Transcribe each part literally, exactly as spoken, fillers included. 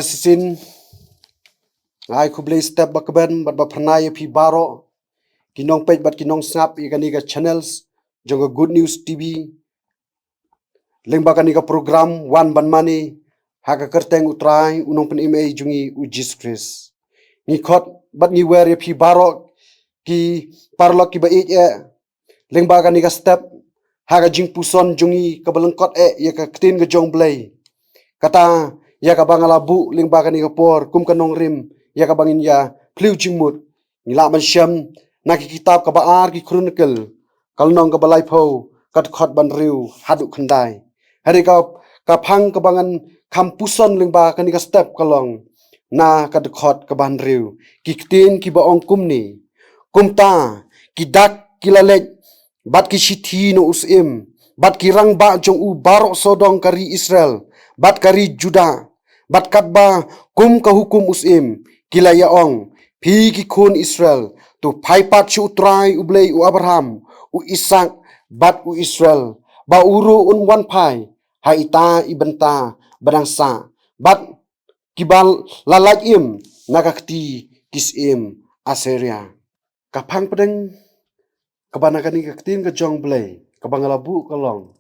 Shisien, nga ai khublei step ba kmen bad ba phyrnai ïa phi baroh ki nongpeit bad ki nongsngap ïa kane ka channels jong ka Good News T V. Lyngba kane ka program Wan Ban Mane ha ka kyrteng U Trai U Nongpynim Ei jong ngi U Jisu Khrist. Ngi khot bad ngi wer ïa phi baroh ki paralok kiba ïeit eh lyngba kane ka step ha ka jingpuson jong ngi kaba lyngkot eh ïa ka ktien ka jong U Blei. Kata ïa kaba nga la buh lyngba kane ka por kum ka nongrim ïa kaba ngin ïa phylliew jingmut. Ngi lah ban shem na ki kitab kaba ar ki Chronicle, ka lynnong kaba laiphew, ka dkhot ban hynriew haduh khyndai. Hynrei ka, ka phang kaba ngan kham puson lyngba kane ka step ka long na ka dkhot kaba hynriew, ki ktien kiba ong kumne: Kumta ki dak ki la leit bad ki shithi na u syiem bad ki rangbah jong u baroh sawdong ka ri Israel bad ka ri Judah, bad katba kum ka hukum u syiem ki la ïa ong: Phi ki khun Israel, to phai pat sha U Trai U Blei u Abraham, u Isak bad u Israel, ba u ruh un wan phai ha ita i bynta ba dang sah bad kiba la lait im na ka kti ki syiem Assyria. Ka phang pdeng kaba na kane ka ktien ka jong U Blei kaba nga la buh ka long: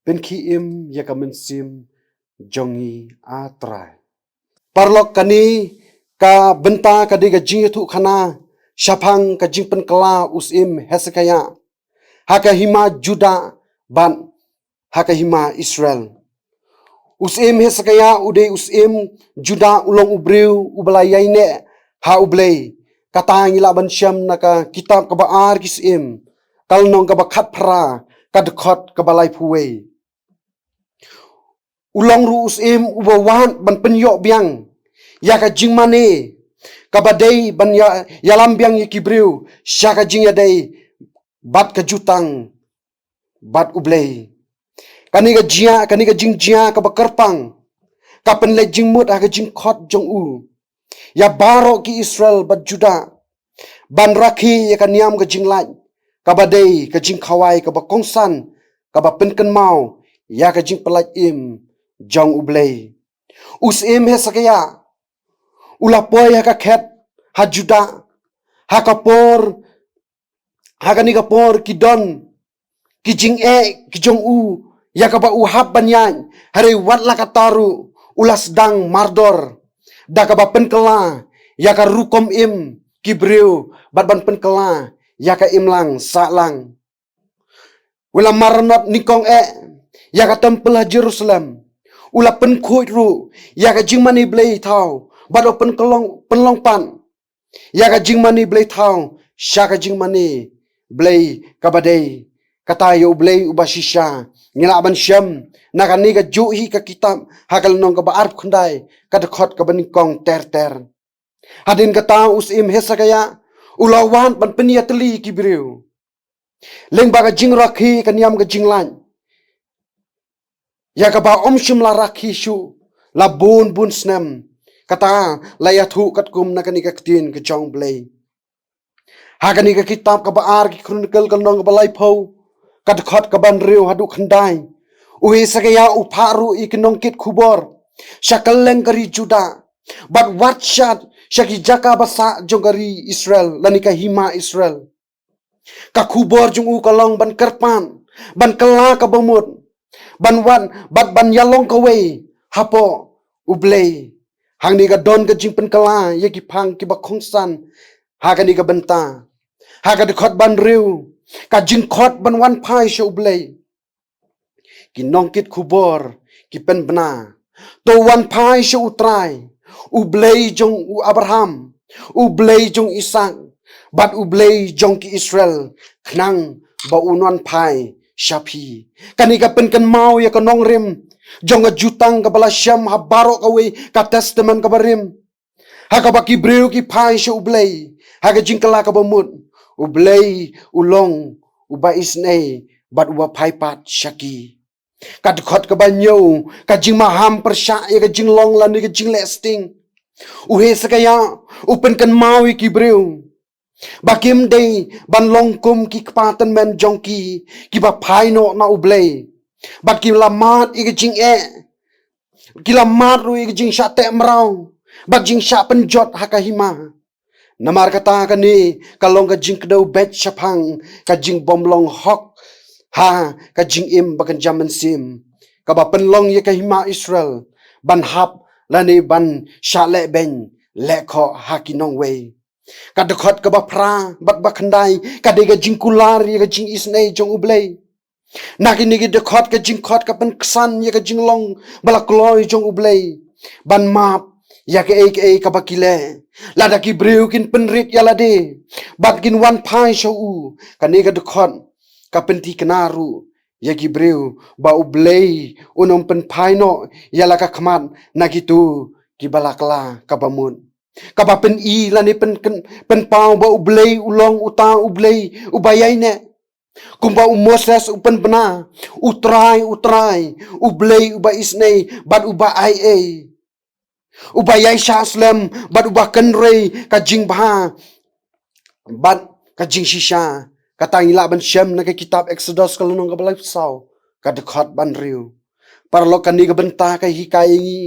Pynkhie im ïa ka mynsiem jong ngi, A Trai. Paralok, kane ka bynta ka dei ka jingïathuhkhana shaphang ka jingpynkylla u syiem Hesekiah ha ka hima Judah bad ha ka hima Israel. U syiem Hesekiah u dei u syiem Judah, u long u briew uba la ïaineh ha U Blei. Kata ngi lah ban shem na ka kitab kaba ar ki Syiem, ka lynnong kaba khatphra, ka dkhot kaba laiphew wei. U long ruh u syiem uba wad ban pynïoh biang ïa ka jingmane kaba dei ban ïa, ïalam biang ïa ki briew sha ka jingïadei bad ka jutang bad U Blei. Kane ka jia, kane ka jingjia kaba kyrpang ka pynleit jingmut ha ka jingkhot jong u ïa baroh ki Israel bad Judah ban rakhe ïa ka niam ka jinglait kaba dei ka jingkhawai kaba kongsan kaba pynkynmaw ïa ka jingpyllait im jong U Blei. U syiem Hesekiah u la poi ha ka khet ha Judah ha ka por, ha kane ka por ki don ki jingeh ki jong u ïa kaba u hap ban ïaid, hynrei wat la katta ruh u la sdang mardor da kaba pynkylla ïa ka rukom im ki briew bad ban pynkylla ïa ka imlang sahlang. U la maranot nyngkong eh ïa ka templ ha Jerusalem. U la pynkhuid ruh ïa ka jingmane blei thaw bad u pynkylla, pynlong pat ïa ka jingmane blei thaw sha ka jingmane blei kaba dei. Kata ïa U Blei uba shisha ngi lah ban shem na kane ka juh hi ka kitab ha ka lynnong kaba arphew khyndai, ka dkhot kaba nyngkong ter ter. Hadien kata u syiem Hesekiah u la wad ban pynïatylli ki briew lyngba ka jingrakhe ka niam ka jinglait ïa kaba um shym la rakhe shuh la bun bun snem. Kata la ïathuh katkum na kane ka ktien ka jong U Blei. Ha kane ka kitab kaba ar ki Chronicle, ka lynnong kaba laiphew, ka dkhot kaba hynriew haduh khyndai. U Hesekiah u phah ruh ïa ki nongkit khubor sha kylleng ka ri Judah bad wat shat sha ki jaka ba sah jong ka ri Israel lane ka hima Israel. Ka khubor jong u ka long ban kyrpad, ban kylla kaba mut, ban wan, bad ban ïalong kawei hapoh U Blei. Hangne ka don ka jingpynkylla ïa ki phang kiba kongsan ha kane ka bynta. Ha ka dkhot ba hynriew, ka jingkhot ban wan phai sha U Blei. Ki nongkit khubor ki pynbna: To wan phai sha U Trai, U Blei jong u Abraham, U Blei jong Isak bad U Blei jong ki Israel, khnang ba un wan phai sha phi. Kane ka pynkynmaw ïa ka nongrim jong ka jutang kaba la shem ha baroh kawei ka Testament kaba rim, ha kaba ki briew ki phai sha U Blei ha ka jingkylla kaba mut. U Blei u long uba isynei bad uba phai pat sha ki. Ka dkhot kaba hynñiew, ka jingmaham pyrshah ïa ka jinglong lane ka jingleh sting. U Hesekiah u pynkynmaw ïa ki briew ba kim dei ban long kum ki kpa tymmen jong ki, kiba phai noh na U Blei bad ki la mad ïa ka jingeh ki la mad ruh ïa ka jingshah teh mraw bad jingshah pynjot ha ka hima. Namar kata kane ka long ka jingkdew beit shaphang ka jingbym long hok ha ka jingim ba kynja mynsiem, kaba pynlong ïa ka hima Israel ban hap lane ban shah leh beiñ leh khoh ha ki nongwei. Ka dkhot kaba phra bad ba khyndai ka dei ka jingkular ïa ka jingisynei jong U Blei. Na kine ki dkhot, ka jingkhot ka pynksan ïa ka jinglong ba la kloi jong U Blei ban map ïa kaei kaei kaba ki leh. Lada ki briew kin pynrit ïa lade bad kin wan phai sha u, kane ka dkhot ka pynthikna ruh ïa ki briew ba U Blei un ym pynphai noh ïa la ka khmat na kito kiba la kylla kaba mut. Kaba pyni lane pyn, pynpaw ba U Blei u long uta U Blei uba ïaineh. Kumba u Moses u pynbna, U Trai, U Trai, U Blei uba isynei bad uba aiei, uba ïaishah slem bad uba kynrei ka jingbha bad ka jingshisha. Kata ngi lah ban shem na ka kitab Exodus ka lynnong kaba laiphew saw, ka dkhot ba hynriew. Paralok, kane ka bynta ka hikai ïa ngi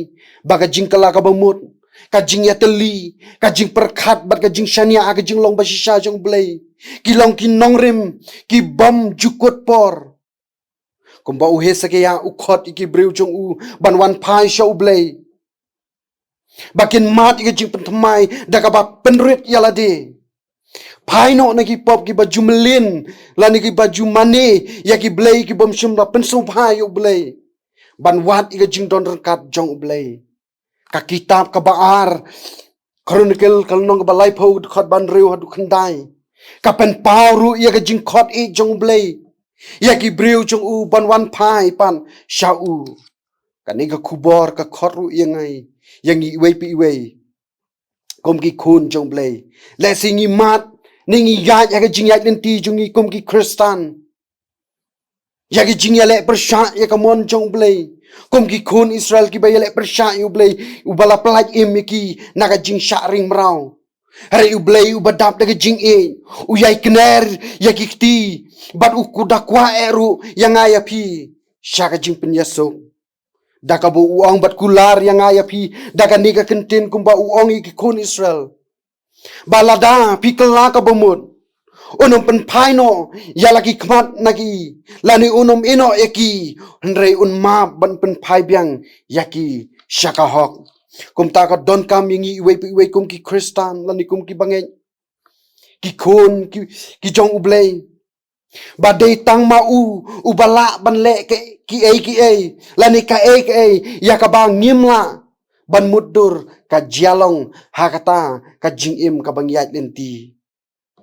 ba ka jingkylla kaba mut, ka jingïatylli, ka jingpyrkhat bad ka jingshaniah ha ka jinglong ba shisha jong U Blei ki long ki nongrim kibym ju kut por. Kumba u Hesekiah u khot ïa ki briew jong u ban wan phai sha U Blei, ba kin mad ïa ka jingpynthymmai da kaba pynrit ïa lade. Phai noh na ki pop kiba ju mlien lane kiba ju mane ïa ki blei kibym shym la pynsngewbha ïa U Blei, ban wad ïa ka jingdon ryngkat jong U Blei. Ka kitab kaba ar Chronicle ka lynnong kaba laiphew, dkhot ba hynriew haduh khyndai, ka pynpaw ruh ïa ka jingkhot ïeit jong U Blei ïa ki briew jong u ban wan phai pat sha u. Kane ka khubor ka khot ruh ïa ngi, ïa ngi iwei pa iwei kum ki khun jong U Blei. Lehse ngi mad ne ngi ïaid ha ka jingïaid lynti jong ngi kum ki Khristan ïa ki jingïaleh pyrshah ïa ka mon jong U Blei, kum ki khun Israel kiba ïaleh pyrshah ïa U Blei uba la pyllait im ïa ki na ka jingshah ring mraw. Hynrei U Blei uba dap da ka jingïeit u ïai kner ïa ki kti bad u da kwah eh ruh ïa nga ïa phi sha ka jingpynïasuk. Da kaba u ong bad kular ïa nga ïa phi da kane ka kyntien kumba u ong ïa ki khun Israel, ba lada phi kylla kaba mut, un ym pynphai noh ïa la ki khmat na ki, lane un ym ïehnoh ïa ki, hynrei un map ban pynphai biang ïa ki sha ka hok. Kumta ka donkam ïa ngi iwei pa iwei kum ki Khristan lane kum ki bangeit, ki khun ki, ki jong U Blei, ba dei tang ma u uba lah ban leh ki, kiei kiei lane kaei kaei ïa kaba ngim lah ban mutdur ka jia long ha kata ka jingim kaba ngi ïaid lynti.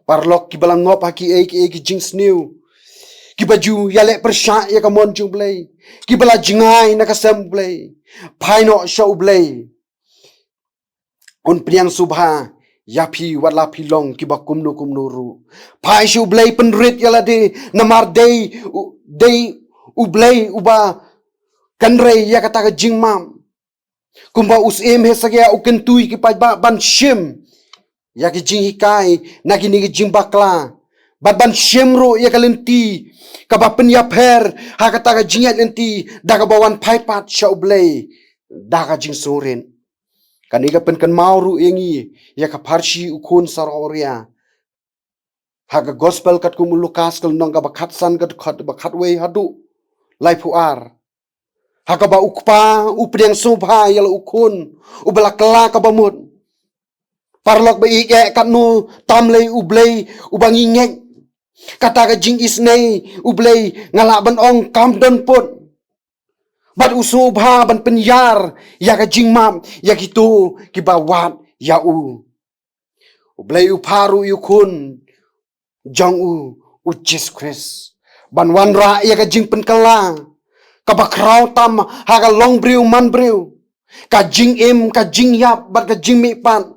Paralok, kiba la ngop ha kiei kiei ki jingsniew, kiba ju ïaleh pyrshah ïa ka mon jong U Blei, kiba la jngai na ka sem U Blei, phai noh sha U Blei, un pdiang sngewbha ïa phi wat la phi long kiba kumno kumno ruh. Phai sha U Blei, pynrit ïa lade, namar dei U, dei U Blei uba kynrei ïa kata ka jingmap. Kumba u Syiem Hesekiah u kyntu ïa ki paidbah ban shim ïa ki jinghikai na kine ki jingbakla bad ban shim ruh ïa ka lynti kaba pynïapher ha kata ka jingïaid lynti da kaba wan phai pat sha U Blei da ka jingsngewrit. Kane ka pynkynmaw ruh ïa ngi ïa ka pharshi u khun Saroria ha ka Gospel katkum u Lukas ka lynnong kaba khatsan, ka dkhot ba khatwei haduh laiphew ar, ha kaba u kpa u pdiang sngewbha ïa la u khun uba la kylla kaba mut. Paralok, ba ïeit eh, katno tam lei U Blei uba ngi ngeit. Kata ka jingisynei U Blei, nga lah ban ong, kam don put. Bad u sngewbha ban pynïar ïa ka jingmap ïa kito kiba wad ïa u. U Blei u phah ruh ïa u khun jong u, u Jisu Khrist, ban wanrah ïa ka jingpynkylla kaba khraw tam ha ka longbriew manbriew. Ka jingim, ka jingïap bad ka jingmihpat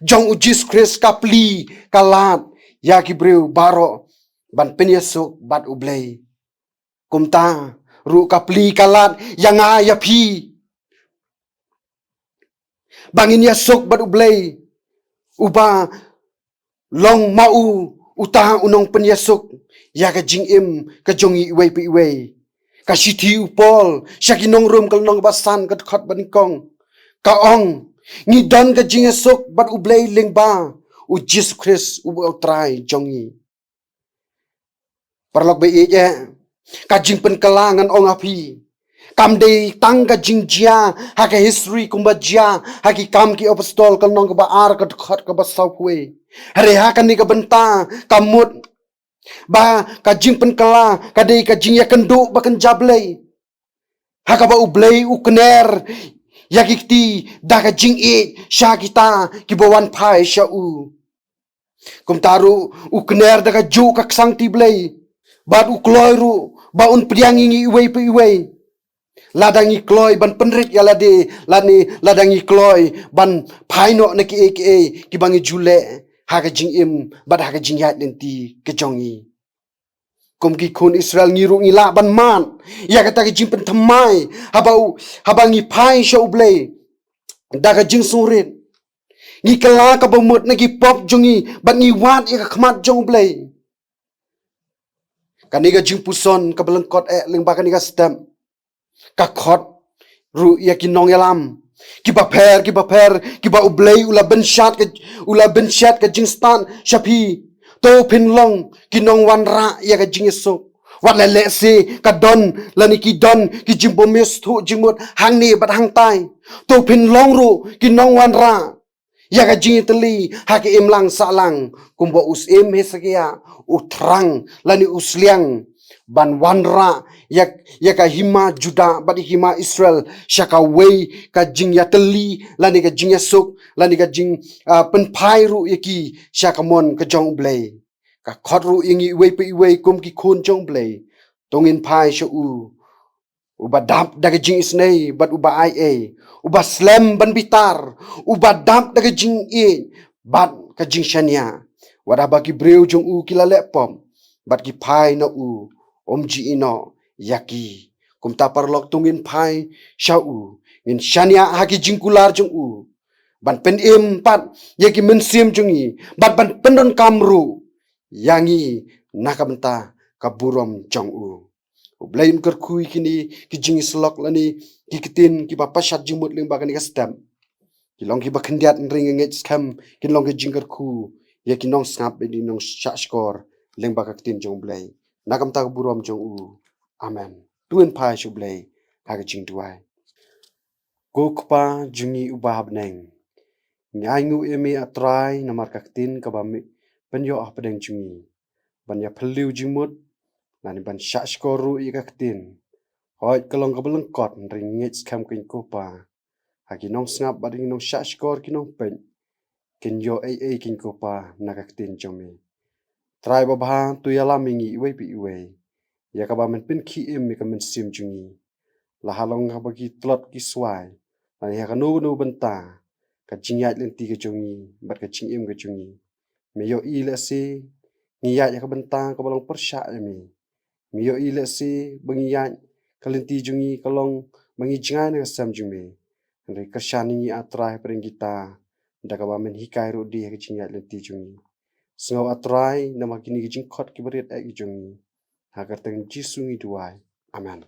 jong u Jisu Khrist ka plie ka lad ïa ki briew baroh ban pynïasuk bad U Blei. Kumta ruh ka plie ka lad ïa nga ïa phi ba ngin ïasuk bad U Blei, uba long ma u uta u nongpynïasuk ïa ka jingim ka jong ngi iwei pa iwei. Ka shithi u Paul sha ki nong Rom ka lynnong ba san ka dkhot ba nyngkong ka ong, ngi don ka jingïasuk bad U Blei lyngba U Jisu Khrist uba U Trai jong ngi. Paralok ba ïeit, ka jingpynkylla ngan ong ha phi, kam dei tang ka jingjia ha ka history kumba jia ha Ki Kam ki Apostol ka lynnong kaba ar ka dkhot kaba sawphew. Hynrei ha kane ka bynta ka mut ba ka jingpynkylla ka dei ka jingïakynduh ba kynja Blei, ha kaba U Blei u kner ïa ki kti da ka jingïeit sha kita kiba wan phai sha u. Kumta ruh u kner da ka juh ka ksangti Blei, bad u kloi ruh ba un pdiang ïa ngi iwei pa iwei, lada ngi kloi ban pynrit ïa lade, lane lada ngi kloi ban phai noh na kiei kiei kiba ngi ju leh ha ka jingim bad ha ka jingïaid lynti ka jong ngi. Kum ki khun Israel, ngi ruh ngi lah ban mad ïa kata ka jingpynthymmai haba u, haba ngi phai sha U Blei da ka jingsngewrit. Ngi kylla kaba mut na ki pop jong ngi bad ngi wad ïa ka khmat jong U Blei. Kane ka jingpuson kaba lyngkot eh lyngba kane ka step ka khot ruh ïa ki nongïalam kiba pher kiba pher kiba U Blei u la bynshat ka, u la bynshat ka jingstad sha phi. To phin long ki nongwanrah ïa ka jingïasuk. Wat la lehse ka don lane ki don ki jingbymïasuk jingmut hangne bad hangtai, to phin long ruh ki nongwanrah ïa ka jingïatylli ha ka imlang sahlang, kumba u Syiem Hesekiah u thrang lane u sliang ban wanrah ïa, ïa ka hima Judah bad ïa ka hima Israel sha kawei ka jingïatylli lane ka jingïasuk lane ka jing, ah, pynphai ruh ïa ki sha ka mon ka jong U Blei. Ka khot ruh ïa ngi iwei pa iwei kum ki khun jong U Blei, to ngin phai sha u, uba dap da ka jingisynei bad uba aiei, uba slem ban bitar, uba dap da ka jingïeit bad ka jingshaniah. Wat haba ki briew jong u ki la leh pop bad ki phai na u, um ju ïehnoh ïa ki. Kumta paralok, to ngin phai sha u, ngin shaniah ha ki jingkular jong u, ban pynim pat ïa ki mynsiem jong ngi bad ban pyndonkam ruh ïa ngi na ka bynta ka burom jong u. U Blei un kyrkhu ïa kine ki jingïasyllok lane ki ktien kiba pashat jingmut lyngba kane ka step. Ki long kiba khyndiat, hynrei nga ngeit skhem kin long ki jingkyrkhu ïa ki nongsngap bad ki nongshahshkor lyngba ka ktien jong U Blei, na ka bynta ka burom jong u. Amen. To ngin phai sha U Blei ha ka jingduwai. Ko Kpa jong ngi uba ha bneng, ngi ainguh ïa me, A Trai, namar ka ktien kaba me pynïoh hapdeng jong ngi ban ïaphylliew jingmut lane ban shahshkor ruh ïa ka ktien. Hooid, ka long kaba lyngkot, hynrei ngi ngeit skhem, ko Kpa, ha ki nongsngap bad ki nongshahshkor, ki nongpeit, kin ïoh ei ei, ko Kpa, na ka ktien jong me. Trai babha, to ïalam ïa ngi iwei pa iwei ïa kaba men pynkhie im ïa ka mynsiem jong ngi. La ha long haba ki tlot ki swai lane ha kano kano bynta, ka jingïaid lynti ka jong ngi bad ka jingim ka jong ngi, me ïohi lehse ngi ïaid ha ka bynta kaba long pyrshah ïa me. Me ïohi lehse ba ngi ïaid, ka lynti jong ngi ka long ba ngi jngai na ka sem jong me. Hynrei kyrshan ïa ngi, A Trai, hapdeng kita, da kaba men hikai ruh de ha ka jingïaid lynti jong ngi. Sngew, A Trai, namar kine ki jingkhot kiba rit eh ki jong ngi. Ha ka kyrteng Jisu ngi duwai. Amen.